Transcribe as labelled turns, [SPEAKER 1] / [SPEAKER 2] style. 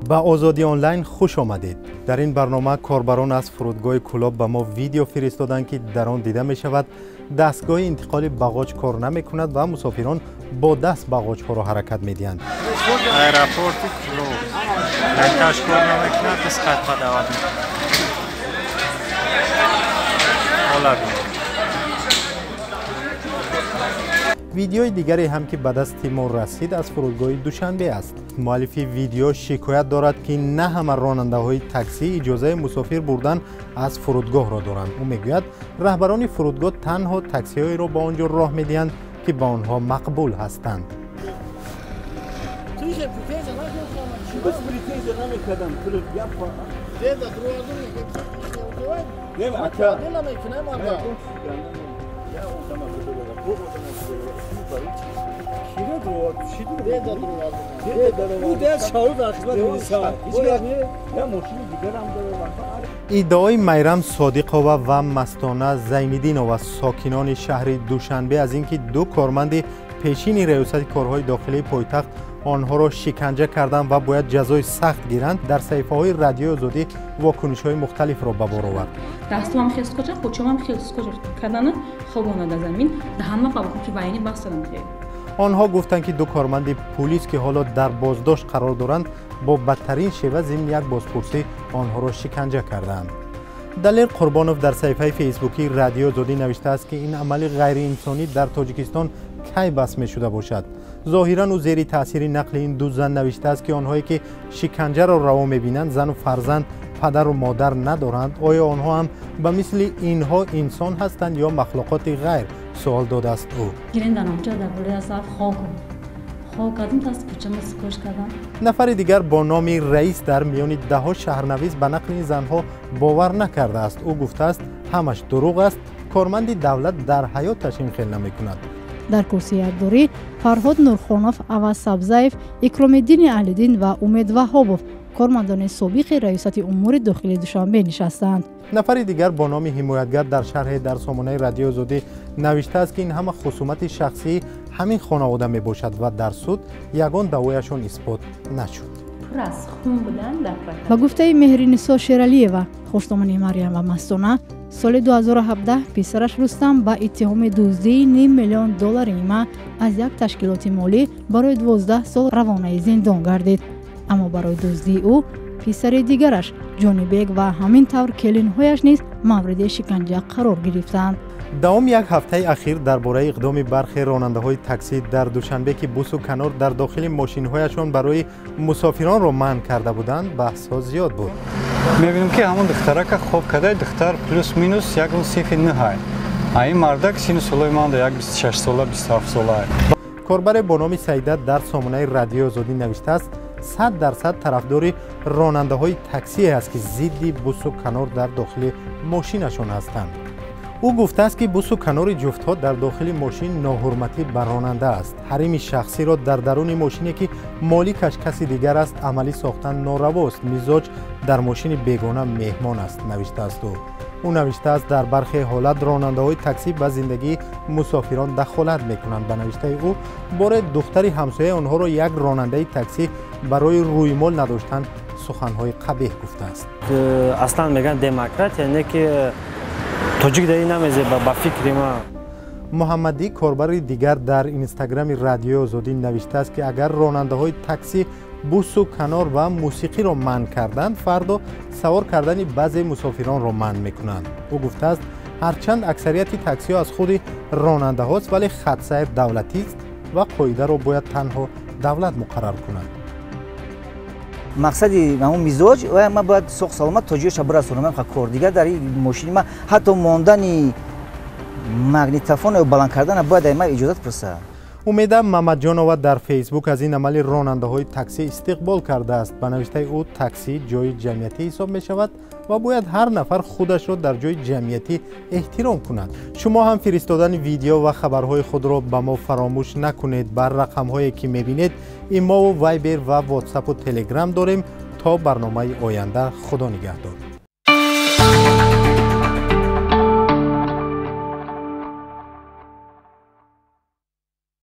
[SPEAKER 1] Ба Озодӣ Онлайн хуш омадед. Дар ин барнома корбарон аз фурудгоҳи Кӯлоб ба мо видео фиристоданд, ки дар он дида мешавад дастгоҳи интиқоли бағоҷ кор намекунад ва мусофирон бо даст бағоҷҳоро ҳаракат медиҳанд.
[SPEAKER 2] Аэропорти Кӯлоб ленташ кор намекунад, даст хат падавад мекунад.
[SPEAKER 1] Видеои дигаре ҳам ки ба дасти мо расид аз фурудгоҳи Душанбе аст. Муаллифи видео шикоят дорад, ки на ҳама ронандаҳои таксӣ иҷозаи мусофир бурдан аз фурудгоҳро доранд. Ӯ мегӯяд, раҳбарони фурудгоҳ танҳо таксиҳоеро ба он ҷо роҳ медиҳанд, ки ба онҳо мақбул ҳастанд. Иддаои Майрам Содиқова ва Мастона Зайниддинова, сокинони шаҳри Душанбе, аз ин ки ду корманди пешини раёсати корҳои дохилии пойтахт онҳоро шиканҷа карданд ва бояд ҷазои сахт гиранд, дар саҳифаҳои Радиои Озодӣ вокунишҳои мухталифро ба бор овард.
[SPEAKER 3] Дастуам хел скоча, почамам хел скоча кардана, хобона дар замин, даҳанма қабул ки вайни бастадам хел.
[SPEAKER 1] Онҳо гуфтанд, ки ду корманди пулис, ки ҳоло дар боздошт қарор доранд, бо бадтарин шева зимни як бозпурсӣ онҳоро шиканҷа кардаанд. Далер Қурбонов дар саҳифаи фейсбукии Радиои Озодӣ навиштааст, ки ин амали ғайриинсонӣ дар Тоҷикистон кай бас мешуда бошад. Зоҳиран ӯ зери таъсири нақли ин ду зан навиштааст, ки онҳое ки шиканҷаро раво мебинанд, зану фарзанд, падару модар надоранд. Оё онҳо ҳам ба мисли инҳо инсон ҳастанд ё махлуқоти ғайр? Суол додааст ӯ. Нафари дигар бо номи Раис дар миёни даҳҳо шаҳрнавис ба нақли ин занҳо бовар накардааст. Ӯ гуфтааст, ҳамаш дурӯғ аст, корманди давлат дар ҳаёташ ин хел намекунад.
[SPEAKER 4] Дар курсии якдорӣ Фарҳод Нурхонов, Аваз Сабзаев, Икромиддини Аҳлиддин ва Умед Ваҳобов, кормандони собиқи раёсати умури дохилии Душанбе нишастанд.
[SPEAKER 1] Нафари дигар бо номи Ҳимоятгар дар шарҳе дар сомонаи Радиои Озодӣ навиштааст, ки ин ҳама хусумати шахсии ҳамин хонавода мебошад ва дар суд ягон даъвояшон исбот нашуд.
[SPEAKER 4] Ба гуфтаи Меҳринисо Шералиева, хушдомани Марьям ва Мастона, соли 2017 писараш Рустам ба иттиҳоми дуздии ним миллион доллари нима аз як ташкилоти молӣ барои 12 сол равонаи зиндон гардид. Аммо барои дуздии ӯ писари дигараш Ҷонибек ва ҳамин тавр келинҳояш низ мавриди шиканҷа қарор гирифтанд.
[SPEAKER 1] Давоми як ҳафтаи ахир дар бораи иқдоми бархе ронандаҳои таксӣ дар Душанбе, ки бусу канор дар дохили мошинҳояшон барои мусофиронро манъ карда буданд, баҳсҳо зиёд буд.
[SPEAKER 2] Мебинем, ки ҳамон духтарака хоб карда, духтар плюс-минус ягон синфи нӯҳай. А ин мардак синну солои манда як 26 сола, 27 сола.
[SPEAKER 1] Корбаре бо номи Саида дар сомонаи Радиои Озодӣ навиштааст, 100% тарафдори ронандаҳои таксие аст, ки зидди бусу канор дар дохили мошинашон ҳастанд. Ӯ гуфтааст, ки бусу канори ҷуфтҳо дар дохили мошин ноҳурматӣ ба ронанда аст. Ҳарими шахсиро дар даруни мошине, ки моликаш каси дигар аст, амалӣ сохтан норавост. Мизоҷ дар мошини бегона меҳмон аст, навиштааст ӯ. Ӯ навиштааст, дар бархе ҳолат ронандаҳои таксӣ ба зиндагии мусофирон дахолат мекунанд. Ба навиштаи ӯ, боре духтари ҳамсояи онҳоро як ронандаи таксӣ барои рӯймол надоштан суханҳои қабеҳ гуфтааст.
[SPEAKER 5] Аслан мегӯянд демократия, не ки тоҷик дар ин намезеба, ба фикри ман.
[SPEAKER 1] Муҳаммадӣ, корбари дигар, дар инстаграми Радиои Озодӣ навиштааст, ки агар ронандаҳои таксӣ бусу канор ва мусиқиро манъ карданд, фардо савор кардани баъзе мусофиронро манъ мекунанд. Ӯ гуфтааст, ҳарчанд аксарияти таксиҳо аз худи ронандаҳост, вале хатсайр давлатист ва қоидаро бояд танҳо давлат муқаррар кунад.
[SPEAKER 6] Мақсади ҳамон мизоҷ ман бояд соқ саломат то ҷояша бирасонам, кор дигар дар ин мошини ман ҳатто мондани магнитофон ё баланд кардана бояд ай ман иҷозат пурсад.
[SPEAKER 1] Умеда Мамаджонова дар Фейсбук аз ин амали ронандаҳои таксӣ истиқбол кардааст. Ба навиштаи ӯ, таксӣ ҷои ҷамъиятӣ ҳисоб мешавад ва бояд ҳар нафар худашро дар ҷои ҷамъиятӣ эҳтиром кунад. Шумо ҳам фиристодани видео ва хабарҳои худро ба мо фаромӯш накунед. Бар рақамҳое ки мебинед, имову Вайбер ва Ватсапу Телеграм дорем. То барномаи оянда, Худо нигаҳдор.